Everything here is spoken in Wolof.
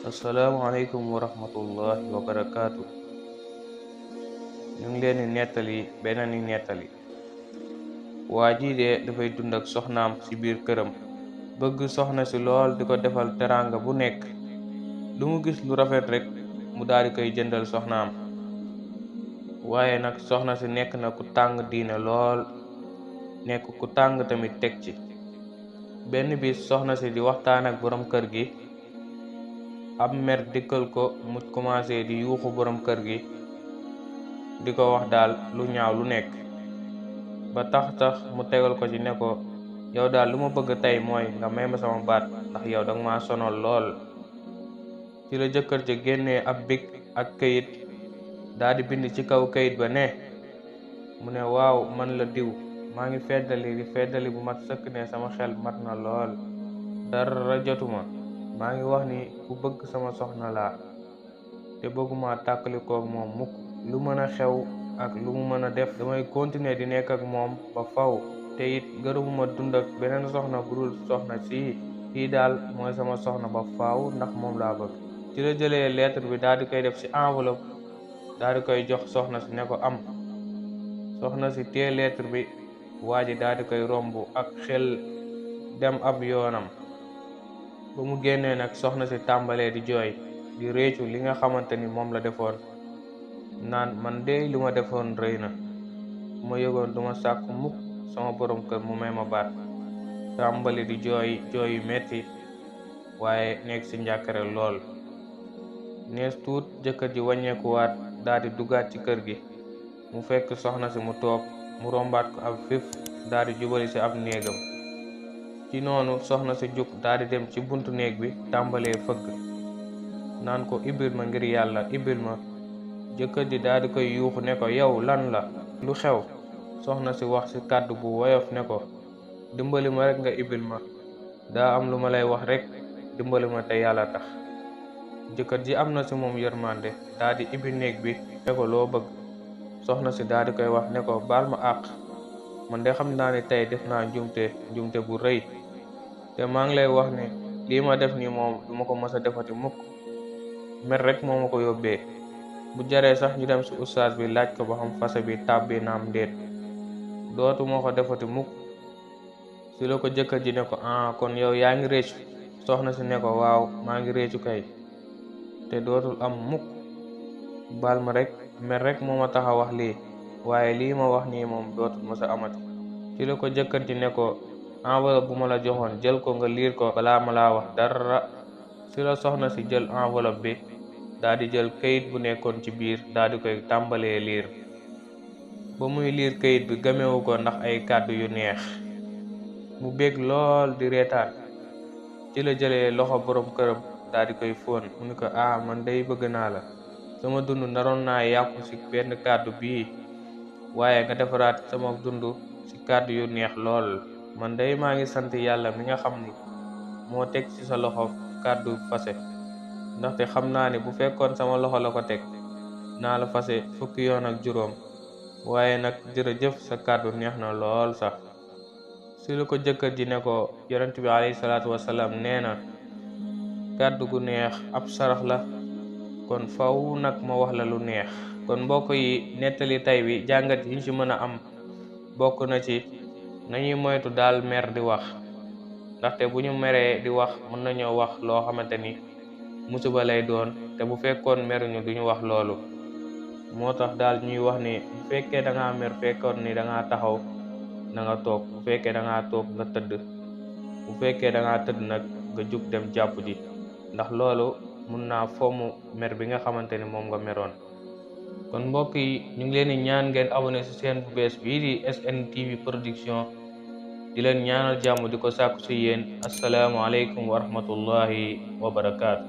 Asalaamaaleykum wa rahmatullahi wa barakaatu. ñu ngi leen di nettali beneen nettali. waa ji de dafay dund ak soxnaam ci biir këram, bëgg soxna si lool di ko defal teraanga bu nekk. lu mu gis lu rafet rek mu daal di koy jëndal soxnaam. waaye nag soxna si nekk na ku tàng diine lool, nekk ku tàng tamit teg ci. benn bis soxna si di waxtaan ak borom kër gi, ab mer dikkal ko, mu commencé di yuuxu borom kër gi, di ko wax daal lu ñaaw lu nekk. ba tax mu tegal ko ci ne ko, yow daal lu ma bëgg tey mooy nga may ma sama baat, ndax yow danga ma sonal lool. ci la jëkkër ja génnee ab big ak këyit, daal di bind ci kaw këyit ba ne, mu ne waaw man la diw, maa ngi feddali bu mat sëkk ne sama xel mat na lool, dara jotuma. maa ngi wax ni ku bëgg sama soxna laa, te bëgguma tàkkalikoog moom mukk. lu mën a xew ak lu mu mën a def, damay continuer di nekk ak moom ba faw. te it gërëmuma dund ak beneen soxna bu dul soxna kii daal mooy sama soxna ba faw, ndax moom laa bëgg. ci la jëlee lettre bi daal di koy def ci enveloppe, daal di koy jox soxna si ne ko am. soxna si téye lettre bi, waa ji daal di koy romb ak xel dem ab yoonam. ba mu génnee nag soxna si tàmbalee di jooy, di réccu li nga xamante ni moom la defoon, naan man de li ma defoon rëy na, ma yëgoon duma sàkku mukk sama borom kër mu may ma baat. tàmbali di jooy yu metti, waaye nekk ci njàkkare lool. nees tuut jëkkër ji wàññeekuwaat, daal di duggaat ci kër gi. mu fekk soxna si mu toog, mu rombaat ko ab fif, daal di jubali ci ab néegam. ci noonu soxna si jug daal di dem ci buntu néeg bi, tàmbalee fëgg naan ko ibbil ma ngir yàlla, ibbil ma. jëkkër ji daal di koy yuuxu ne ko, yow lan la, lu xew? soxna si wax ci kàddu bu woyof ne ko, dimbali ma rek nga ibbil ma, daa am lu ma lay wax rek, dimbali ma te yàlla tax. jëkkër ji am na ci moom yërmande, daal di ibbi néeg bi ne ko, loo bëgg? soxna si daal di koy wax ne ko, baal ma àq, man de xam naa ne tey def naa njumte bu rëy, te maa ngi lay wax ne lii ma def nii moom du ma ko mës a defati mukk. mer rek moo ma ko yóbbee. bu jaree sax ñu dem ci ustaas bi laaj ko ba xam fase bi tàbbi naam ndéet, dootu moo ko defati mukk. si la ko jëkkër ji ne ko, kon yow yaa ngi réccu? soxna si ne ko, waaw maa ngi réccu kay, te dootul am mukk. baal ma rek, mer rek moo ma tax a wax lii, waaye lii ma wax nii moom dootul mës a amati. ci la ko jëkkër ji ne ko, enveloppe bu ma la joxoon jël ko nga liir ko balaa ma laa wax dara. ci la soxna si jël enveloppe bi, daal di jël kayit bu nekkoon ci biir, daal di koy tàmbalee liir. ba muy liir kayit bi gamewu ko ndax ay kàddu yu neex, mu bég lool di reetaan. ci la jëlee loxo borom këram, daal di koy fóon, mu ni ko, man day bëgg naa la, sama dund naroon naa yàqu ci benn kàddu bii, waaye nga defaraat sama dund ci kàddu yu neex lool. man day maa ngi sant yàlla mi nga xam ni moo teg ci sa loxo kàddu fase, ndaxte xam naa ne bu fekkoon sama loxo la ko teg, naa la fase fukki yoon ak juróom. waaye nag jërëjëf, sa kàddu neex na lool sax. si la ko jëkkër ji ne ko, yonent bi alayhi salaatu wasalaam nee na, kàddu gu neex ab sarax la, kon faw nag ma wax la lu neex. kon mbokk yi, nettali tay bi jàngat yi ñu ci mën a am bokk na ci, nañuy moytu daal mer di wax, ndaxte bu ñu meree di wax mën nañoo wax loo xamante ni musiba lay doon, te bu fekkoon meruñu duñu wax loolu. moo tax daal ñuy wax ni, bu fekkee da ngaa mer fekkoon ni da ngaa taxaw, na nga toog. bu fekkee da ngaa toog, nga tëdd. bu fekkee da ngaa tëdd nag, nga jug dem jàpp ji, ndax loolu mun naa fomm mer bi nga xamante ni moom nga meroon. kon mbokk yi, ñu ngi leen di ñaan ngeen abonné ci seen bu bees bii di SNTV Production, di leen ñaanal jàmm, di ko sàkku ci yéen. assalaamu aleykum wa rahmatullahi wa barakaatu.